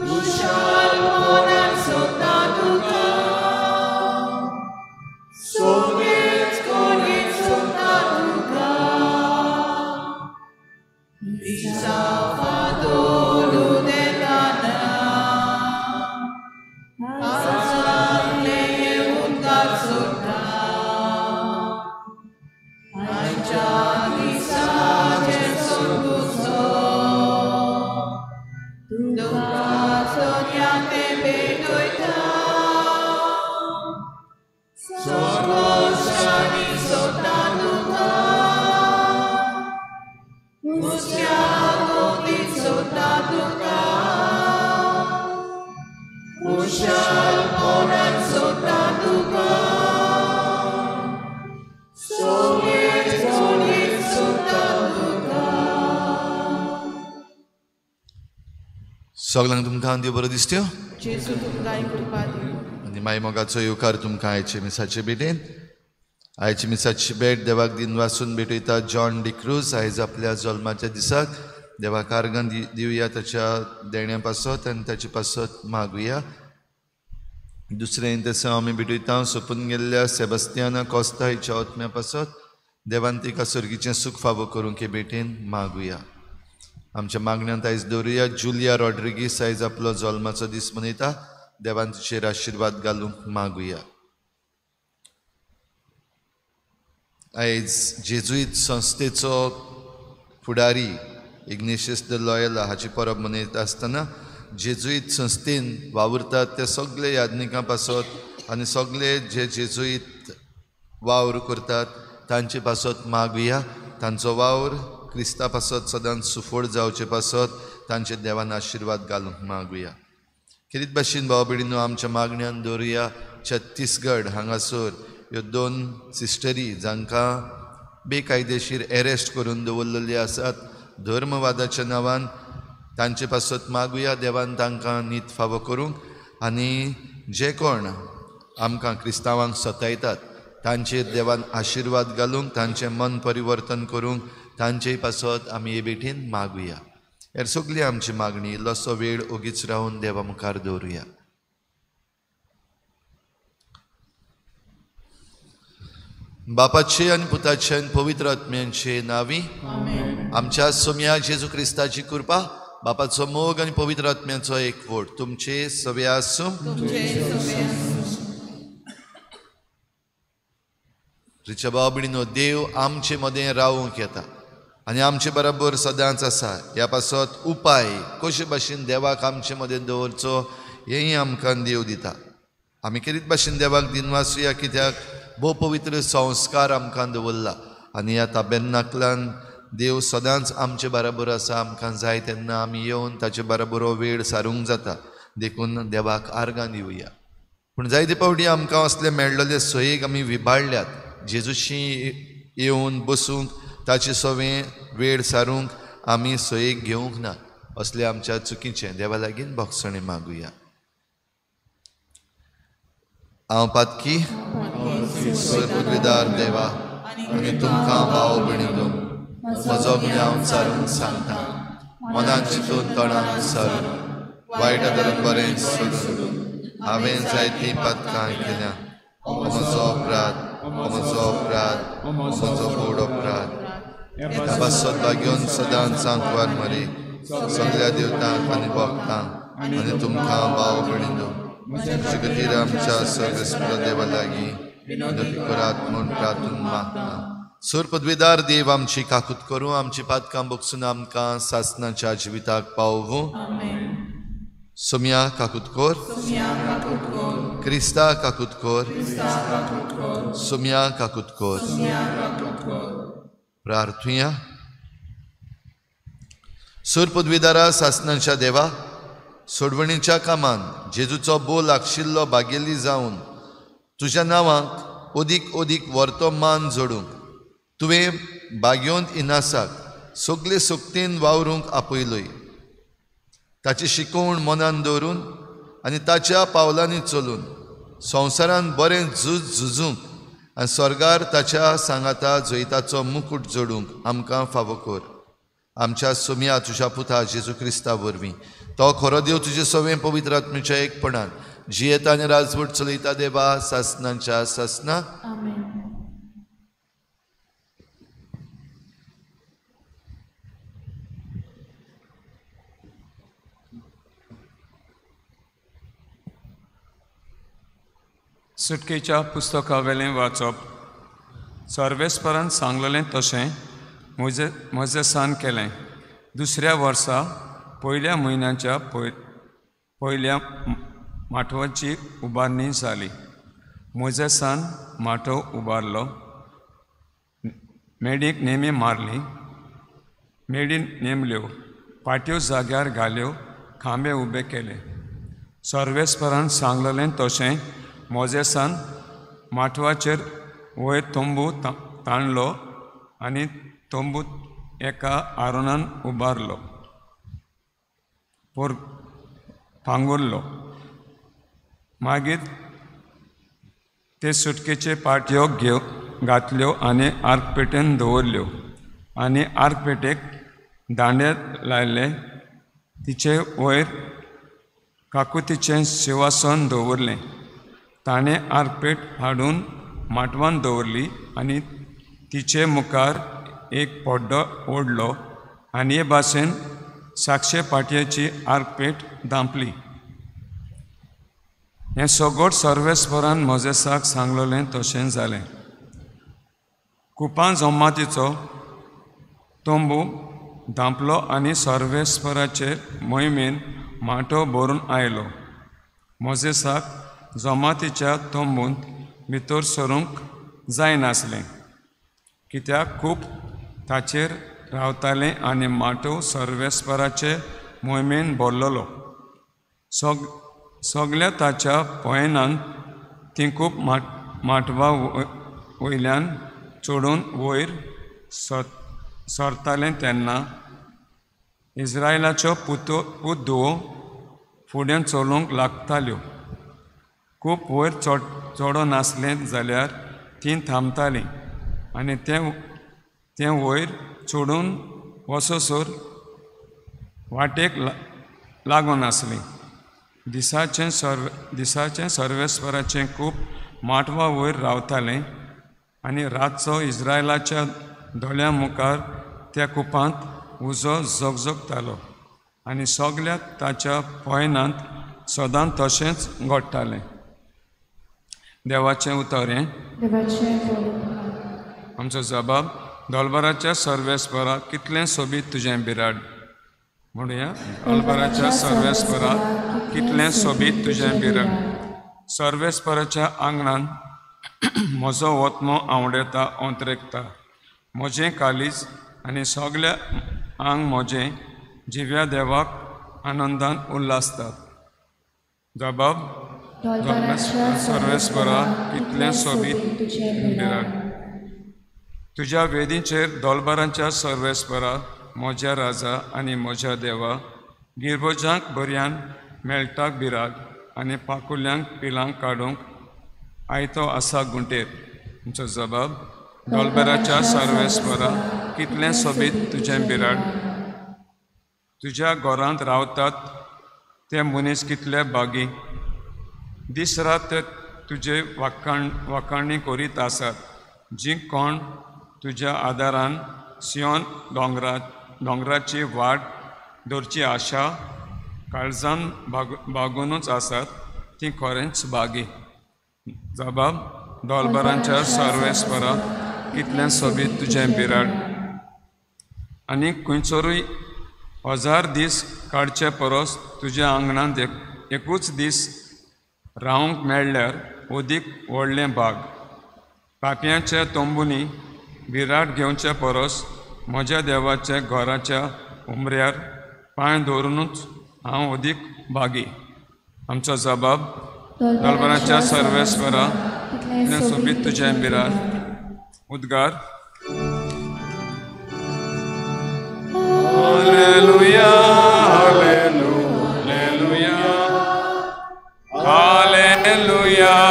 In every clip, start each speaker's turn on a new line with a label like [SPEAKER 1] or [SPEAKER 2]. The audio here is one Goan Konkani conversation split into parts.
[SPEAKER 1] खुशालपणान सोदता तुका, सगळेच कडेन सोदता तुका. दिसा फांतोड उदेताना आसातले उदकाक सोदता, आयच्या दिसाचें सोदूचो तुका सोन्या ते भेटयता. सोरोशांनी सोदता तुका, हुस्क्या गोदीत सोदता तुका, खुशालपणान सोदता तुका, सगळेच कडेन सोदता तुका.
[SPEAKER 2] सगळ्यांक तुमकां देव बरो दिसत्यो
[SPEAKER 1] जेजू तुमकां कृपा दिवं.
[SPEAKER 2] आनी माय मोगाचो येवकार तुमकां आयचे मिसाचे भेटेन. आयची मिसाची भेट देवाक दिन वासून भेटयता जॉन डिक्रूज आयज आपल्या जल्माच्या दिसाक देवाक आर्गां दिवया ताच्या देण्या पासत आनी ताचे पासत मागुया. दुसरें तशें आमी भेटयता सोंपून गेल्ल्या सेबास्तियाना कोस्ता हिच्या आत्म्या पासत देवान तिका सर्गीचें सूख फावो करूंक हे भेटेन मागुया. आमच्या मागण्यांत आयज दवरुया जुलिया रॉड्रिगीस आयज आपलो जल्माचो दीस मनयता, देवान तिचेर आशिर्वाद घालूंक मागुया. आयज जेजुईत संस्थेचो फुडारी इग्नेशियस the Loyola हाची परब मनयता आसतना जेजुईत संस्थेन वावुरतात ते सगळे याज्ञिकां पासत आनी सगळे जे जेजुईत वावर करतात तांचे पासत मागुया. तांचो वावर क्रिस्ता पासत सदांच सुफळ जावचे पासत तांचे देवान आशिर्वाद घालूंक मागुया. खेरीत भाशेन भाव भयणीनो आमच्या मागण्यान दवरुया छत्तीसगड हांगासर ह्यो दोन सिस्टरी जांकां बेकायदेशीर एरेस्ट करून दवरलेली आसात धर्मवादाच्या नांवान तांचे पासत मागुया. देवान तांकां नीत फावो करूंक आनी जे कोण आमकां क्रिस्तांवांक सतायतात तांचेर देवान आशिर्वाद घालूंक, तांचें मन परिवर्तन करूंक तांचे पासत आमी हे भेटेन मागुया. हेर सगळी आमची मागणी इल्लोसो वेळ ओगीच रावन देवा मुखार दवरुया. बापाचे आनी पुताचे आनी पवित्र आत्म्यांचे नांवी आमच्या सोम्या जेजू क्रिस्ताची कृपा, बापाचो मोग आनी पवित्र आत्म्याचो एकवट तुमचे सवे आसूं. रिच्या भाव भयणीनो, देव आमचे मदें रावूंक येता आनी आमचे बराबर सदांच आसा. ह्या पासत उपाय कशे भाशेन देवाक आमचे मदें दवरचो हेंय आमकां देव दिता. आमी खेरीत भाशेन देवाक दिनवासुया कित्याक भोव पवित्र संस्कार आमकां दवरला आनी ह्या ताबेर्नाकलान देव सदांच आमचे बराबर आसा. आमकां जाय तेन्ना आमी येवन ताचे बराबर हो वेळ सारूंक जाता, देखून देवाक आर्गां दिवया. पूण जायते फावटी आमकां असले मेळ्ळेले सोयेक आमी विबाडल्यात. जेजूशी येवन बसूंक ताचे सवें वेळ सारूंक आमी सोयेक घेवंक ना. असले आमच्या चुकीचें देवा लागीं भोगसणें मागुया. हांव पातकी पदवीदार देवा आनी तुमकां भाव भयणीनो म्हजो गुन्यांव सारून सांगता, मनान चिंतून तोंडान सारून वायट धरून बरें सोडून हांवें जायतीं पातकां केल्या. म्हजो अपराध, म्हजो अपराध, म्हजो व्हड अपराध. ह्या पासत भाग्योन सदांच आंकवार मरे सगळ्या देवतांक आनी भक्तांक आनी तुमकां भाव भयणीनो तुमचे खातीर आमच्या सर्वेस्पर देवा लागीं विनंती करात म्हूण प्रार्थून मागता. सूर पदवीदार देव आमची काकूत करूं, आमची पातकां बगसून आमकां सासनाच्या जिविताक पावोवं. सोम्या काकूत कर, क्रिस्ता काकूत कर, सोम्या काकूत कर. प्रार्थुया. सूर पदवीदारा सासनाच्या देवा, सोडवणीच्या कामान जेजूचो बोल आशिल्लो बागेली जावन तुज्या नांवाक अदीक अदीक व्हरतो मान जोडूंक तुवें बागयोंत इनासाक सगळे सक्तीन वावरूंक आपयलोय. ताची शिकवण मनान दवरून आनी ताच्या पावलांनी चलून संवसारान बरें झूज झुजूंक आनी स्वर्गार ताच्या सांगाता जैताचो मुकूट जोडूंक आमकां फावो कर. आमच्या सोम्या तुज्या पुता जेजू क्रिस्ता वरवीं तो खरो देव तुजे सवें पवित्र आत्म्याच्या एकपणान जियेता आनी राजवट चलयता देवा सासनांच्या सासना.
[SPEAKER 1] आमेन.
[SPEAKER 3] सुटकेच्या पुस्तकावेलें वाचप. सर्वेस्परान सांगलेलें तशें मोजेसान केलें. दुसऱ्या वर्सा पयल्या म्हयन्याच्या पयल्या माटवाची उबारणी जाली. मोजेसान माटव उबारलो, मेडीक नेमी मारली, मेडी नेमल्यो, पाट्यो जाग्यार घाल्यो, खांबे उबे केले. सर्वेस्परान सांगलेलें तशें मोजेसान माटवाचेर वयर तंबू ताणलो आनी तंबू एका आरोनान उबारलो, पांगुरलो. मागीर ते सुटकेचे पाटयो घेव घातल्यो आनी आर्कपेटेन दवरल्यो आनी आर्कपेटेक दांडे लायले. तिचे वयर काकुतीचें शिवासन दवरलें. ताणें आर्कपेट हाडून माटवान दवरली आनी तिचे मुखार एक पड्डो ओडलो आनी हे भाशेन साक्षे पाटयेची आर्कपेट धांपली. हें सगळें सर्वेस्परान मोजेसाक सांगलेलें तशें जालें. कुपान जमातीचो तंबू धांपलो आनी सर्वेस्पराचे मोहिमेन माटो भरून आयलो. मोजेसाक जमातीच्या तंबूंत भितर सरूंक जायनासलें, कित्याक खूब ताचेर रावतालें आनी माटो सर्वेस्पराचे मोहिमेन भरलेलो. सगल्या ताच्या पयनान ती खूब माटवा वयल्यान चडून वयर सरतालें. तेन्ना इस्रायलाच्यो पूत धुवो फुडें चलूंक लागताल्यो. खूब वयर चडनासलें जाल्यार तीं थांबतालीं आनी तें वयर चडून वचसर वाटेक लागनासलीं. दिसाचें सर्वेस्पराचें खूब माटवा वयर रावतालें आनी रातचो इस्रायलाच्या दोळ्यां मुखार त्या कुपांत उजो झगझगतालो आनी सगल्या ताच्या पयनांत सदां तशेंच घडटालें. देवाचें उतर हें. आमचो जबाब. दोलबराच्या सर्वेस्परा कितलें सोबीत तुजें बिराड. म्हणुया, दोलबराच्या सर्वेस्परा कितलें सोबीत तुजें बिराड. सर्वेस्पराच्या आंगणान म्हजो ओत्मो आवडेता ओंतरेकता. म्हजें कालीज आनी सगल्या आंग म्हजें जिव्या देवाक आनंदान उल्हासतात. जबाब. सर्वेस्परा कितलें सोबीत तुजें बिराड. तुज्या वेदीचेर दोलबरांच्या सर्वेस्परा म्हज्या राजा आनी म्हज्या देवा गिरबोजांक बऱ्यान मेळटाक बिराग आनी पाकुल्यांक पिलांक काडूंक आयतो आसा गुंटेर. तुमचो जबाब. दोलबराच्या सर्वेस्परा कितलें सोबीत तुजें बिराड. तुज्या घरांत रावतात ते मनीस कितले बागी, दीस रात ते तुजे वाखाणणी करीत आसात. जी कोण तुज्या आदारान सियोन दोंगराची वाट दवरची आशा काळजान बागुनूच आसात ती खरेंच बागी. जबाब. दोलबरांच्या सर्वेस्परा कितलें सोबीत तुजें बिराड. आनी खंयसरूय 1000 दीस काडचे परस तुज्या आंगणांत एकूच दीस रावंक मेळ्ळ्यार अदीक व्हडलें भाग. पापयांच्या तंबूंनी विराट घेवचे परस म्हज्या देवाच्या घराच्या उमऱ्यार पांय दवरुनूच हांव अदीक भागी. आमचो जबाब. दलबराच्या सर्वेस्परा कितलें सोबीत तुजें बिराड. उद्गार. Hallelujah, hallelujah, hallelujah, hallelujah,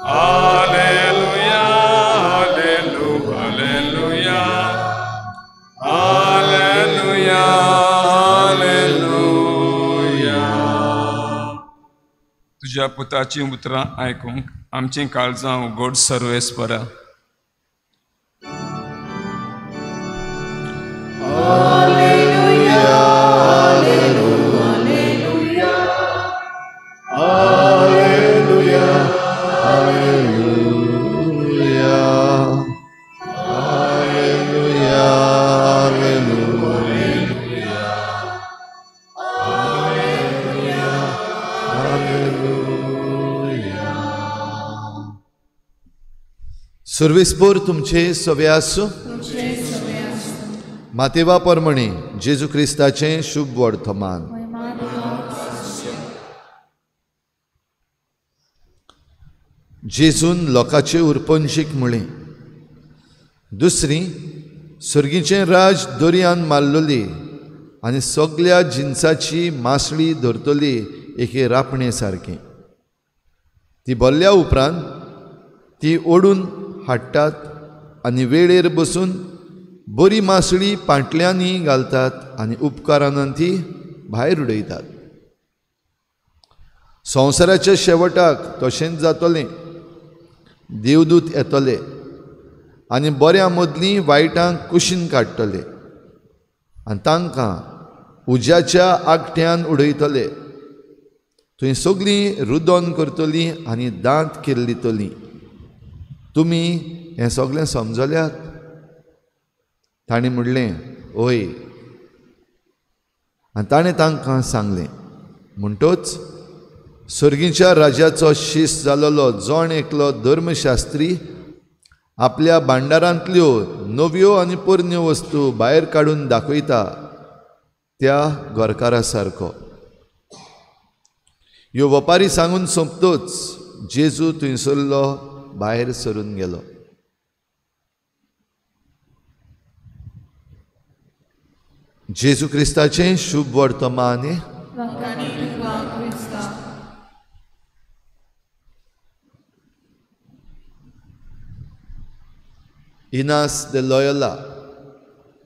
[SPEAKER 3] hallelujah, hallelujah, hallelujah, तुज्या पुताचीं उतरां आयकूंक आमचीं काळजां उगड सर्वेस्परा.
[SPEAKER 2] सर्वेस्पोर तुमचे सवे आसूं. मातेवा परमणे जेजू क्रिस्ताचें शुभ वर्तमान. जेजून लोकांचे उरपंशीक म्हळें, दुसरी सर्गीचें राज दर्यान मारलोली आनी सगल्या जिनसाची मासळी धरतली एके रापणे सारकें. ती भरल्या उपरांत ती ओडून हाडटात आनी वेळेर बसून बरी मासळी पांटल्यांनी घालतात आनी उपकारान ती भायर उडयतात. संवसाराच्या शेवटाक तशेंच जातलें. देवदूत येतले आनी बऱ्या मदलीं वायटांक कुशीन काडटले आनी तांकां उज्याच्या आगट्यान उडयतले. थंय सगळीं रुदन करतलीं आनी दांत किल्लितलीं. तुमी हें सगळें समजल्यात? ताणें म्हणलें, ओय. आनी ताणें तांकां सांगलें, म्हणटच सर्गीच्या राज्याचो शीस जालोलो जण एकलो धर्मशास्त्री आपल्या भांडारांतल्यो नव्यो आनी पोरण्यो वस्तू भायर काडून दाखयता त्या घरकारा सारको. ह्यो वपारी सांगून सोंपतोच जेजू थंयसरलो भायर सरून गेलो. जेजू क्रिस्ताचें शुभ वर्तमान. Inas the Loyola.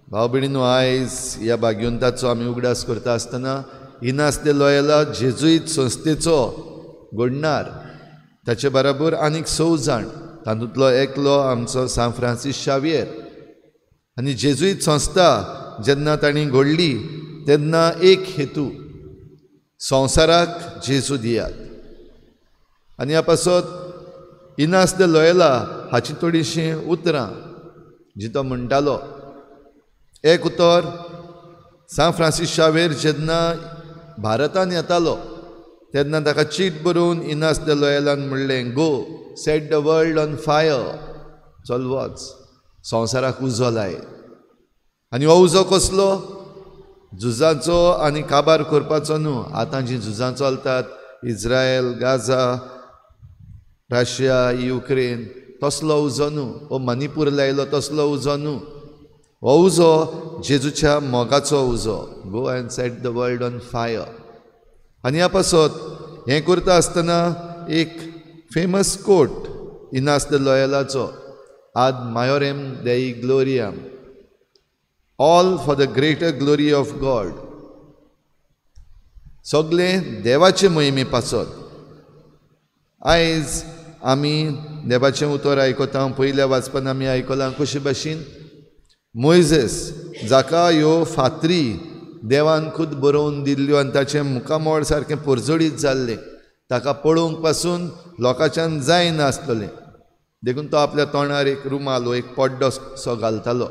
[SPEAKER 2] भाव भयणीनो, आयज ह्या भाग्यवंताचो आमी उगडास करता आसतना इनास the Loyola जेजुईत संस्थेचो घडणार, ताचे बराबर आनीक 6 जाण, तातूंतलो एकलो आमचो सांत फ्रांसीस शावियर. आनी जेजुईत संस्था जेन्ना तांणी घडली तेन्ना एक हेतू, संवसाराक जेजू दियात. आनी ह्या पासत इनास the Loyola हाची थोडीशीं उतरां जी तो म्हणटालो. एक उतर, सांत फ्रांसीस शावेर जेन्ना भारतान येतालो तेन्ना ताका चीट बरोवन इनास the लॉयलान म्हणलें, go set the world on fire, चल वच संवसाराक उजो लाय. आनी हो उजो कसलो? झुजाचो आनी काबार करपाचो न्हू. आतां जीं झुजां चलतात इज्रायल, गाझा, रशिया, युक्रेन, तसलो उजो न्हू. हो मणिपूर लायलो तसलो उजो न्हू. हो उजो जेजूच्या मोगाचो उजो. Go and set the world on fire. आनी ह्या पासत हें करता आसतना एक famous quote Inas the लॉयलाचो, ad maiorem Dei gloriam, all for the greater glory of God. सगळें देवाचे मोहिमे पासत. आयज आमी देवाचें उतर आयकता. पयल्या वाचपान आमी आयकलां कशे भाशेन मोयजेस जाका ह्यो फातरी देवान खूद बरोवन दिल्ल्यो आनी ताचें मुखामळ सारकें परजळीत जाल्लें, ताका पळोवंक पासून लोकांच्यान जायनासलें, देखून तो आपल्या तोंडार एक रुमाल वो एक पड्डो सो घालतालो.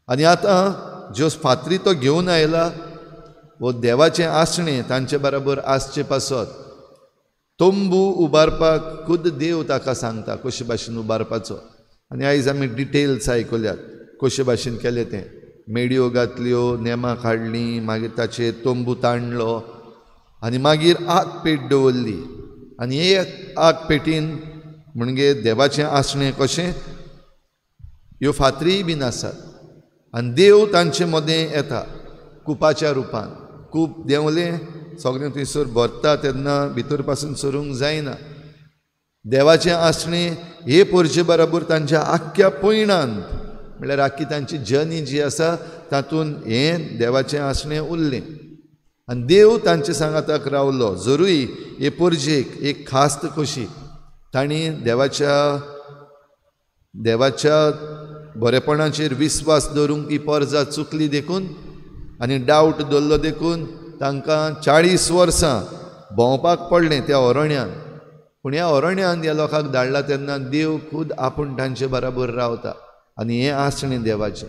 [SPEAKER 2] आनी आतां ज्यो फातरी तो घेवन आयला वो देवाचें आसणें तांचे बराबर आसचे पासत तंबू उबारपाक खुद देव ताका सांगता कशे भाशेन उबारपाचो. आनी आयज आमी डिटेल्स आयकल्यात कशे भाशेन केलें तें. मेडयो घातल्यो, नेमां काडलीं, मागीर ताचेर तंबू ताणलो आनी मागीर आग पेट दवरली. आनी हे आग पेटीन म्हणजे देवाचें आसणें कशें ह्यो फातरीय बीन आसात आनी देव तांचे मदें येता कुपाच्या रुपान. कूप देंवलें सगळें थंयसर भरता तेन्ना भितर पासून सरूंक जायना. देवाचें आसणें हे पोरचे बराबर तांच्या आख्ख्या पयणांत, म्हणल्यार आख्खी तांची जर्नी जी आसा तातूंत हें देवाचें आसणें उरलें. आनी देव तांचे सांगाताक रावलो. जरूय हे परजेक एक खास्त कशी तांणी देवाच्या बरेपणाचेर विस्वास दवरूंक ही परजा चुकली देखून आनी डावट दवरलो देखून तांकां 40 वर्सां भोंवपाक पडलें त्या अरण्यान. पूण ह्या अरण्यान ह्या लोकांक धाडला तेन्ना देव खूद आपूण तांचे बराबर रावता आनी हें आसणें देवाचें.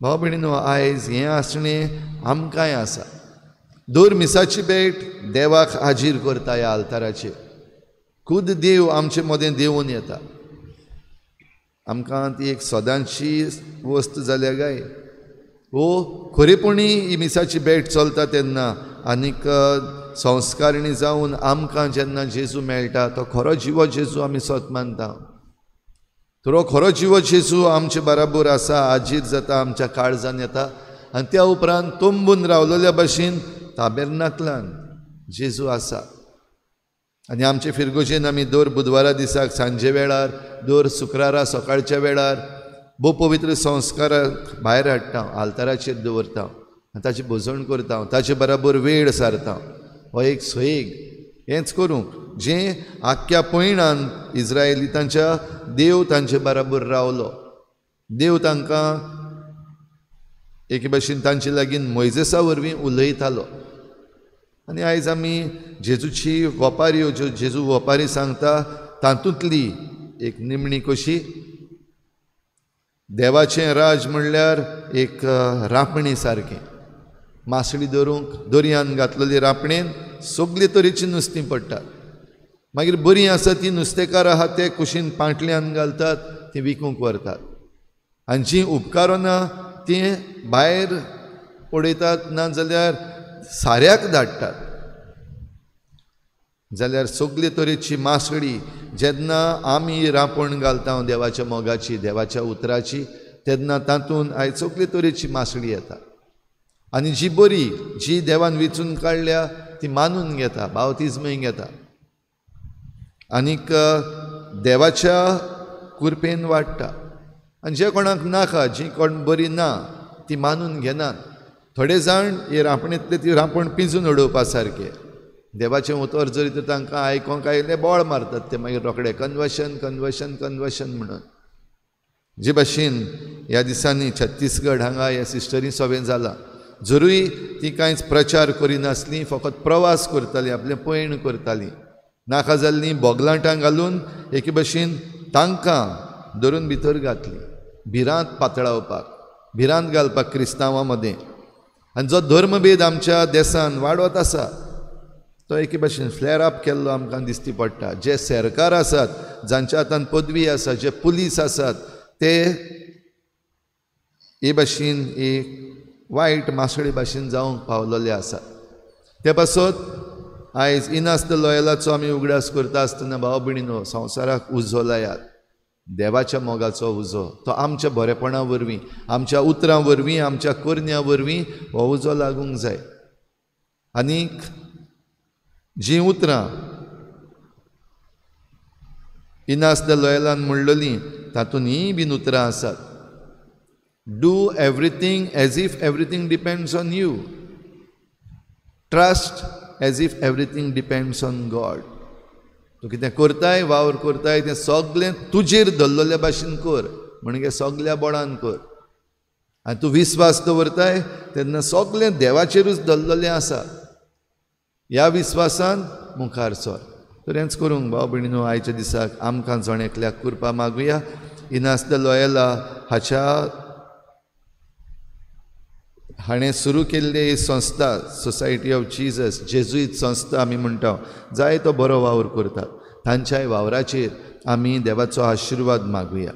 [SPEAKER 2] भाव भयणीनो, आयज हें आसणें आमकांय आसा. दर मिसाची भेट देवाक हाजीर करता ह्या आल्ताराचेर. खूद देव आमचे मदें देंवून येता. आमकां ती एक सदांची वस्त जाल्या काय वो खरेपणी ही मिसाची भेट चलता तेन्ना आनीक संस्कारणी जावन आमकां जेन्ना जेजू मेळटा तो खरो जिवो जेजू आमी सत मानता. तर खरो जिवो जेजू आमचे बराबर आसा, हाजीर जाता, आमच्या काळजान येता आनी त्या उपरांत तंबून रावलेल्या भाशेन ताबेर्नाकलान जेजू आसा. आनी आमचे फिरगोजेन आमी दर बुधवारा दिसाक सांजे वेळार, दर शुक्रारा सकाळच्या वेळार भोव पवित्र संस्काराक भायर हाडटा, आल्ताराचेर दवरता आनी ताची भजण करता, ताचे बराबर वेळ सारता. हो एक सोयेग हेंच करूंक जें आख्ख्या पयणान इज्रायली तांच्या देव तांचे बराबर रावलो. देव तांकां एके भाशेन तांचे लागीं मोयजेसा वरवीं उलयतालो. आनी आयज आमी जेजूची वपाऱ्यो ज्यो जेजू वपारी सांगता तातूंतली एक निमणी कशी देवाचें राज म्हणल्यार एक रांपणी सारकें. मासळी धरूंक दर्यान घातलेली रांपणेन सगळे तरेचीं नुस्तीं पडटात. मागीर बरीं आसा ती नुस्तेकार आहा ते कुशीन पांटल्यान घालतात, ती विकूंक व्हरतात आनी जीं उपकारना तीं भायर उडयतात, ना जाल्यार साऱ्याक धाडटात. जाल्यार सगळे तरेची मासळी जेन्ना आमी रांपण घालता देवाच्या मोगाची, देवाच्या उतराची, तेन्ना तातूंत आयज सगळे तरेची मासळी येता आनी जी बरी, जी देवान वेंचून काडल्या ती मानून घेता, बावतिज्मय घेता आनीक देवाच्या कृपेन वाडटा. आनी जे कोणाक नाका, जी कोण बरी ना ती मानून घेनात. थोडे जाण हे रांपणेंतले ती रांपण पिंजून उडोवपा सारके. देवाचें उतर जरी तर तांकां आयकोंक आयिल्लें बोळ मारतात ते मागीर रोखडे कन्वर्शन कन्वर्शन कन्वर्शन म्हणून. जे भाशेन ह्या दिसांनी छत्तीसगड हांगा ह्या सिस्टरी सोबें जालां. जरूय ती कांयच प्रचार करिनासली, फकत प्रवास करताली, आपलें पयण करताली. नाका जाल्लीं बोगलांटां घालून एके भाशेन तांकां धरून भितर घातली, भिरांत पातळावपाक, भिरांत घालपाक क्रिस्तांवां मदें. आनी जो धर्मभेद आमच्या देसान वाडत आसा तो एके भाशेन फ्लॅर अप केल्लो आमकां दिसती पडटा. जे सरकार आसात, जांच्या हातान पदवी आसा, जे पुलीस आसात, ते हे भाशेन एक वायट मासळी भाशेन जावंक पावलेले आसात. ते पासत आयज इनास the लॉयलाचो आमी उगडास करता आसतना भाव भयणीनो, संवसाराक उजो लायात, देवाच्या मोगाचो उजो. तो आमच्या बरेपणा वरवीं, आमच्या उतरां वरवीं, आमच्या करण्या वरवीं हो उजो लागूंक जाय. आनीक जीं उतरां इनास the लॉयलान म्हणलेलीं तातूंत हीं बीन उतरां आसात. Do everything as if everything depends on you. Trust as if everything depends on God. तूं कितें करताय, वावर करताय, तें सगळें तुजेर धरलेल्या भाशेन कर, म्हणजे सगळ्या बळान कर. आनी तूं विस्वास दवरताय तेन्ना सगळें देवाचेरूच धरलेलें आसा. ह्या विस्वासान मुखार सर. तर हेंच करूंक भाव भयणीनो, आयच्या दिसाक आमकां जण एकल्याक कृपा मागुया. इनास the Loyola हाच्या हाणें सुरू केल्ली ही संस्था सोसायटी ऑफ जीजस, जेजुईत संस्था आमी म्हणटा, जाय तो बरो वावर करतात. तांच्याय वावराचेर आमी देवाचो आशिर्वाद मागुया.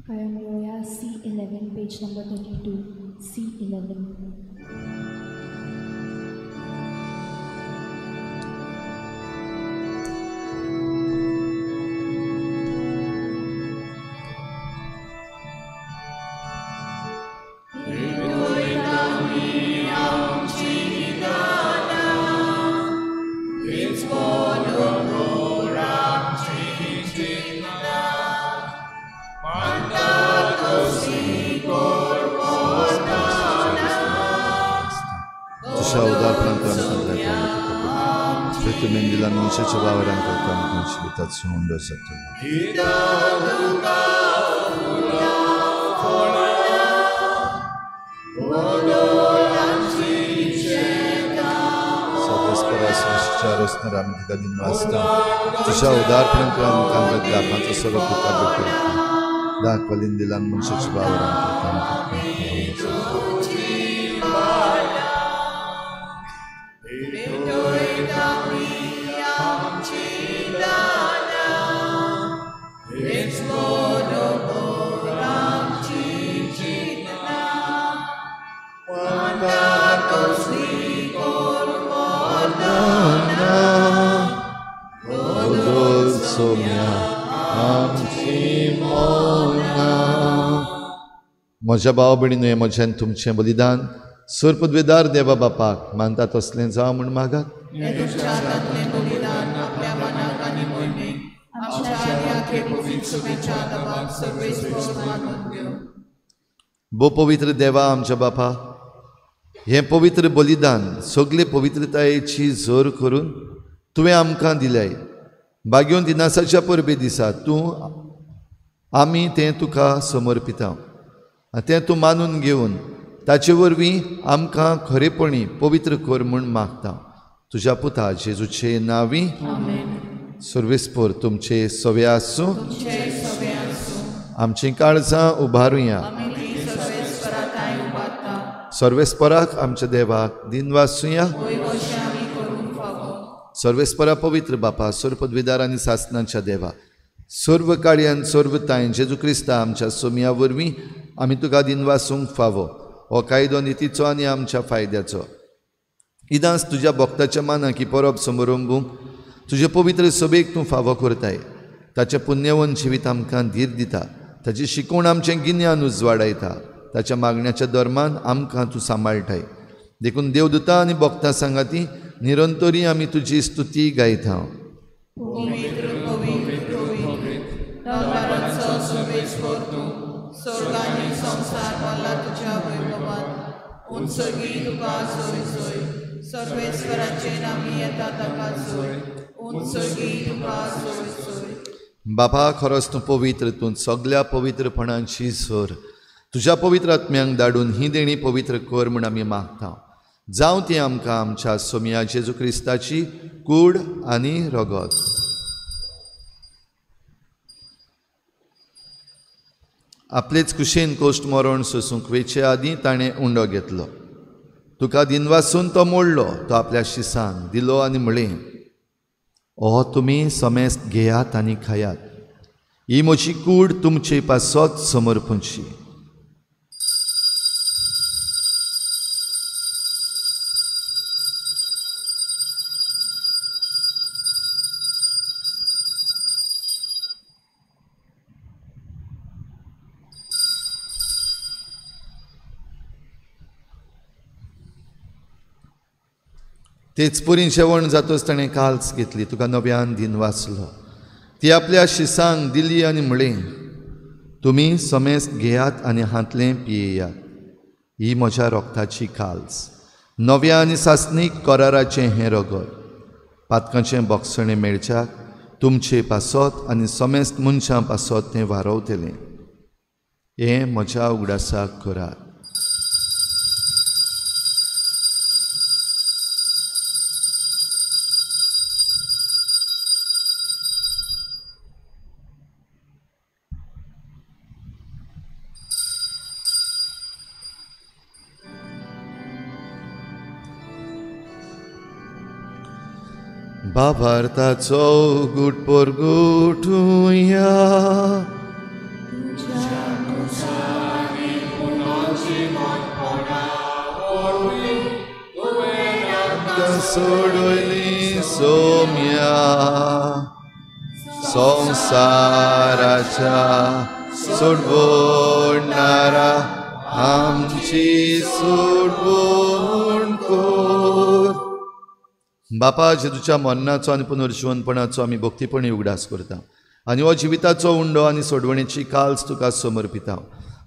[SPEAKER 4] Choir C11, page number 32, C11.
[SPEAKER 2] तुज्या उदारपणान तुवें दिला मनशाच्या वावरान करता आमकां जिविताचो उंडो जातलो. आमी तुका दिनवासता. तुज्या उदारपणान तुवें आमकां दाखांचो सगळो तुका भेटयता. दाख वलीन दिला मनशाच्या वावरान करता आमकां. म्हज्या भाव भयणीनो, हें म्हजें तुमचें बलिदान सर पदवेदार देवा बापाक मानता तसलें जावं म्हूण मागात. भो पवित्र देवा आमच्या बापा, हें पवित्र बलिदान सगळे पवित्रतायेची जोर करून तुवें आमकां दिल्याय. बागेवन दिनासाच्या परबे दिसा तूं आमी तें तुका समर्पिता आनी तें तूं मानून घेवन ताचे वरवीं आमकां खरेपणी पवित्र कर म्हूण मागता. तुज्या पुता जेजूचे नांवी. सर्वेस्पर तुमचे सवे आसूं. आमचीं काळजां उबारुया. सर्वेस्पराक आमच्या देवाक दिनवासुया. सर्वेस्परा पवित्र बापा, सर्व पदवीदार आनी सासनाच्या देवा, सर्व काळयान सर्व तायन जेजू क्रिस्ता आमच्या सोमया वरवीं आमी तुका दिनवासूंक फावो. हो कायदो नितीचो आनी आमच्या फायद्याचो. इदांस तुज्या भक्ताच्या मानाक ही परब समरंबूंक तुजे पवित्र सभेक तूं फावो करताय. ताचें पुण्यवन जिवीत आमकां धीर दिता. ताची शिकवण आमचें गिन्यान उजवाडायता. ताच्या मागण्याच्या धर्मान आमकां तूं सांबाळटाय. देखून देवदूता आनी भक्तां सांगाती निरंतरी आमी तुजी स्तुती गायता. बापा, खरोच तूं पवित्र, तूं सगल्या पवित्रपणांची सर. तुज्या पवित्र आत्म्यांक धाडून ही देणी पवित्र कर म्हूण आमी मागता. जावं ती आमकां आमच्या सोमया जेजू क्रिस्ताची कूड आनी रगत. आपलेच कुशेन कोश्ट मरण सोसूंक वेचे आदीं ताणें उंडो घेतलो. तुका दिनवासून तो मोडलो. तो आपल्या शिसांक दिलो आनी म्हळें, हो तुमी समेस्त घेयात आनी खायात. ही म्हजी कूड तुमचे पासत समर्पणची. तेच पुरीन जेवण जातच ताणें काल्स घेतली. तुका नव्यान दिनवासलो. ती आपल्या शिसांक दिली आनी म्हळें, तुमी समेस्त घेयात आनी हांतलें पियेयात. ही म्हज्या रोगताची काल्स, नव्या आनी सासणीक कराराचें हें रगत. पातकांचें बोगसणें मेळच्याक तुमचे पासत आनी समेस्त मनशां पासत तें वारवतलें. हें म्हज्या उगडासाक करात. भावार्थाचो गुट परगुटुया. सोडयली सोम्या संसाराच्या सोडवणारा आमची सोडवण कर. बापा, जेजूच्या मरणाचो आनी पुनर्जिवनपणाचो आमी भक्तीपणी उगडास करता आनी हो जिविताचो उंडो आनी सोडवणेची काल्स तुका समर्पिता.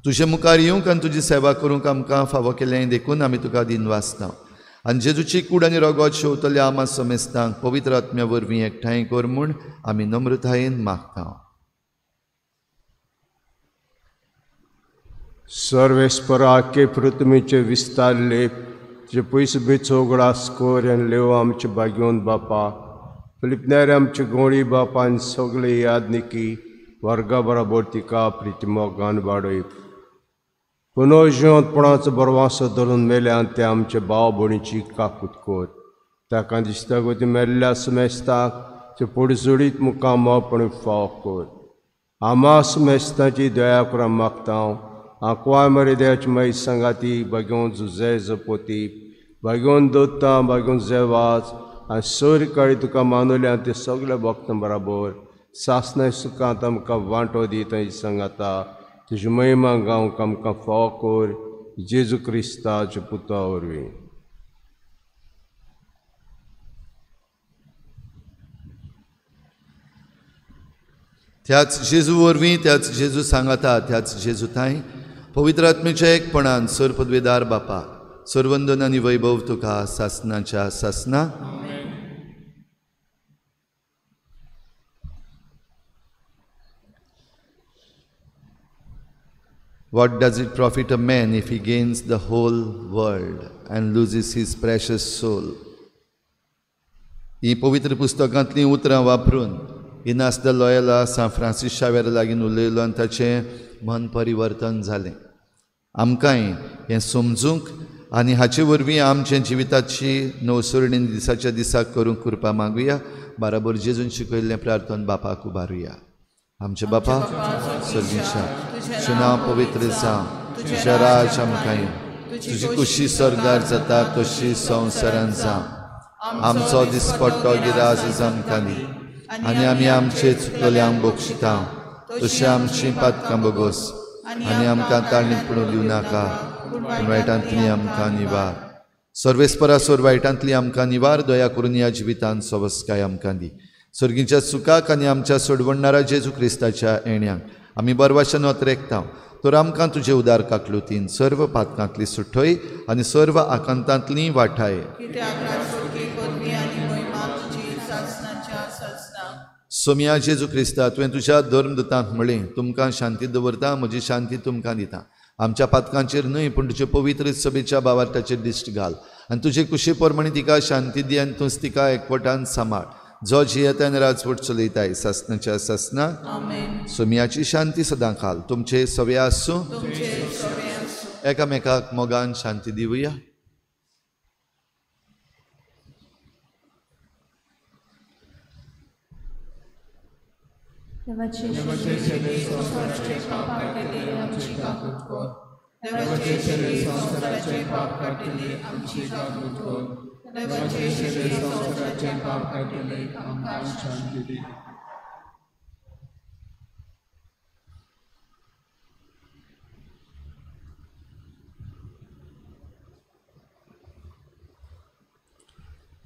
[SPEAKER 2] तुजे मुखार येवंक आनी तुजी सेवा करूंक आमकां फावो केलें देखून आमी तुका दिनवासता. आनी जेजूची कूड आनी रगत शेवतल्या आमा समेस्तांक पवित्र आत्म्या वरवीं एकठांय कर म्हूण आमी नम्रतायेन मागता.
[SPEAKER 5] सर्वेस्परा के पृथ्वीचे विस्तारले जे पयस बेचो उगडास कर आनी लेव आमचे भाग्योन बापा फिलिपनार आमचे गोंडी बापा आनी सगळे यादनिकी वर्गा बराबर तिका प्रितिमोगान वाडय पुनर्जिवंतपणाचो बरवासो धरून मेल्यान ते आमचे भाव भयणीची काकूत कर ताका दिसता गती मेल्ल्या समेस्ताक ते पडजोडीत मुखार मोपण फाव कर आमा समेस्ताची दया करून मागता. आंकवाय मरे देवाची माई सांगाती भाग्योन जुजे जपोती भाग्योन दोत्ता भाग्योन जेवाज आनी सोर काळी तुका मानवल्या ते सगल्या भक्तां बराबर सासनाय सुखांत आमकां वांटो दी थंय सांगाता तुजी महिमा गावंक आमकां फाव कर जेजू क्रिस्ताच्या पुता वरवीं.
[SPEAKER 2] त्याच जेजू वरवीं, त्याच जेजू सांगाता, त्याच जेजू थांय पवित्र आत्म्याच्या एकपणान सर पदवेदार बापा सर्वंदन आनी वैभव तुका सासनाच्या सासना. What does it profit a man if he gains the whole world and loses his precious soul? ही पवित्र पुस्तकांतलीं उतरां वापरून Inas the Loyola San Francis शावेरा लागीं उलयलो आनी ताचें मन परिवर्तन जालें. आमकांय हें समजूंक आनी हाचे वरवीं आमच्या जिविताची नवसरणी दिसाच्या दिसाक करूंक कृपा मागुया. बाराबर जेजून शिकयल्लें प्रार्थन बापाक उबारुया. आमचे बापा सर्गीच्या, तुजें नांव पवित्र जावं, तुजें राज आमकां येवं, तुजी कुशी स्वर्गार जाता तशी संवसारांत जावं. आमचो दिसपट्टो गिरास आमकां दी आनी आमी आमचे चुकलेल्यांक बक्षिता तशें आमची पातकां बोगोस आनी आमकां ताळणीपणू दिवं नाका, पूण वायटांतली आमकां निवार. सर्वेस्परा सोर वायटांतली आमकां निवार, दया करून ह्या जिवितांत सवस्काय आमकां दी. सर्गीच्या सुखाक आनी आमच्या सोडवणणारा जेजू क्रिस्ताच्या येण्याक आमी बरवाशेन अत्रेकता तर आमकां तुजे उदार काकलुतीन सर्व पातकांतली सुठय आनी सर्व आकांतांतली वाठाय. सोम्या जेजू क्रिस्ता, तुवें तुज्या धर्मदूतांक म्हळें, तुमकां शांती दवरता, म्हजी शांती तुमकां दिता. आमच्या पातकांचेर न्हय पूण तुजे पवित्र सभेच्या भावार्थाचेर दिश्ट घाल आनी तुजे कुशी प्रमाणे तिका शांती दी आनी तूंच तिका एकवटान सांबाळ, जो जियेता आनी राजवट चलयताय सासनाच्या सासना. सोम्याची शांती सदां खाल तुमचे सवे आसूं. एकामेकाक मोगान शांती दिवया.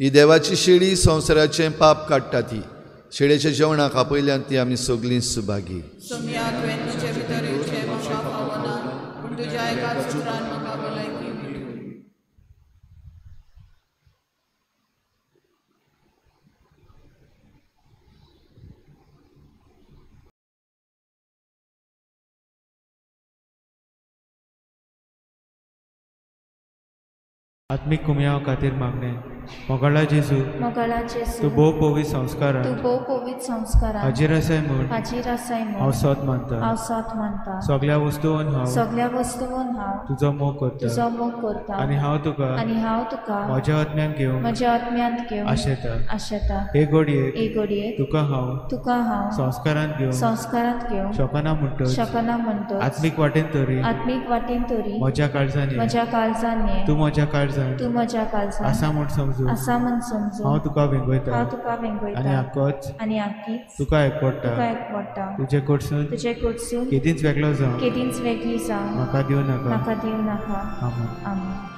[SPEAKER 2] ही देवाची शेळी संवसाराचें पाप काडटा ती शेळेच्या जेवणाक आपयल्यान ती आमी सगळीं सुभागी.
[SPEAKER 6] आत्मिक कुमयाव खातीर मागणें. मोगाळा जेजू, तूं भोव पवित्र संस्कारान हाजीर आसाय म्हूण हांव सत मानता. सगळ्या वस्तून हांव तुजो मोग करता आनी हांव तुका म्हज्या आत्म्यांत घेवंक आशेता. हे घडयेक तुका हांव संस्कारांत घेवंक शकना म्हणटच आत्मीक वाटेन तरी म्हज्या काळजान ये, तूं म्हज्या काळजान आसा म्हूण समजू हांव तुका वेंगयता आनी आकीच तुका एकवटा. तुजे कडसून केदींच वेगळो जावं म्हाका दिवं नाका. आमेन.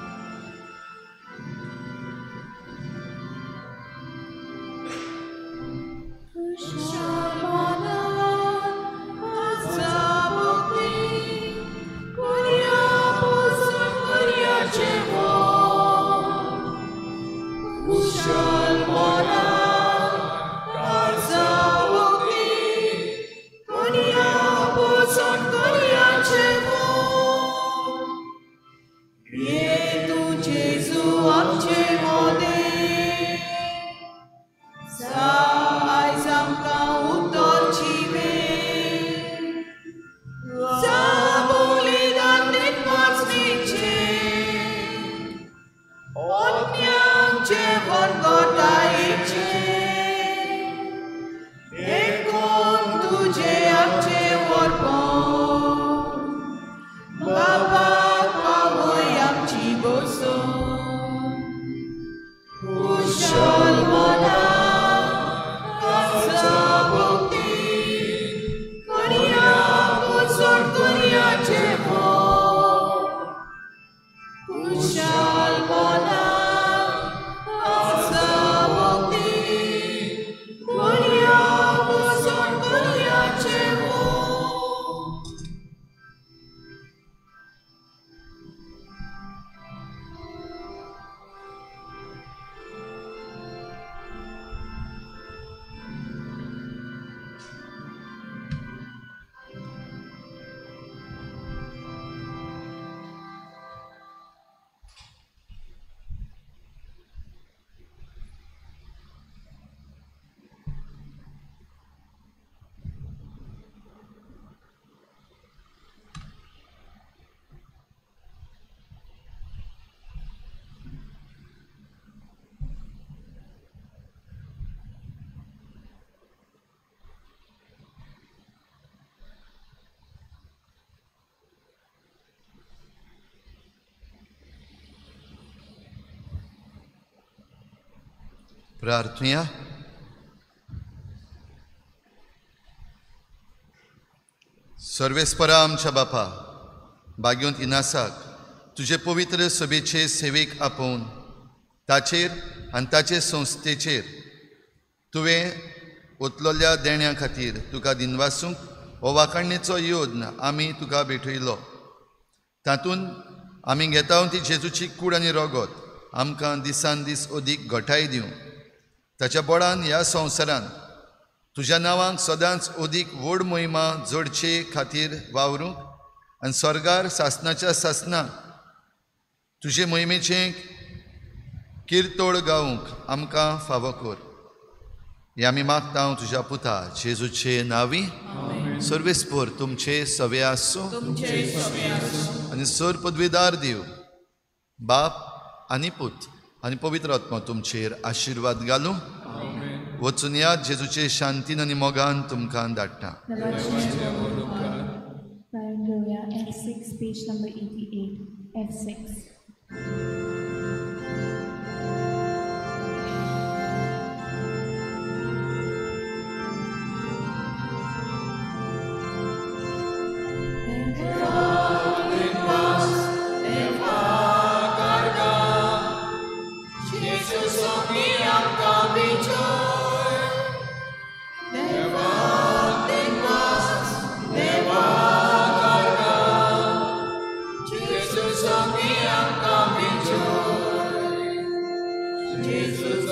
[SPEAKER 1] जेवण गोटायेचें देखून तुजें आमचें व्हरपण बाबाक पावय आमची बसून कुशल मनान काळजा भोवती करया पुजोण करया जेवण कुशल मनान काळजा भोवती करया पुजोण करया जेवण.
[SPEAKER 2] प्रार्थुया. सर्वेस्परा आमच्या बापा बाग्योंत इनासाक तुजे पवित्र सभेचे सेवेक आपोवन ताचेर आनी ताचे संस्थेचेर तुवें ओतलोल्या देण्या खातीर तुका दिनवासूंक हो वाखाणणेचो योद्न आमी तुका भेटयलो. तातूंत आमी घेता ती जेजूची कूड आनी रगत आमकां दिसान दीस अदीक घटाय दिवं. ताच्या बळान ह्या संवसारान तुज्या नांवाक सदांच अदीक व्हड मोहिमा जोडचे खातीर वावरूंक आनी स्वर्गार सासणाच्या सासणाक तुजे मोहिमेचें किर्तोळ गावंक आमकां फावो कर. हें आमी मागता तुज्या पुता जेजूचे नांवी. सर्वेस्पर तुमचे सवे आसूं आनी सर पदवीदार दिव बाप आनी पूत आनी पवित्र आत्मा तुमचेर आशिर्वाद घालूं. वचून याद जेजूचे शांतीन आनी मोगान तुमकां धाडटा.
[SPEAKER 4] Gloria, F6, page number 88, F6.
[SPEAKER 1] Jesus,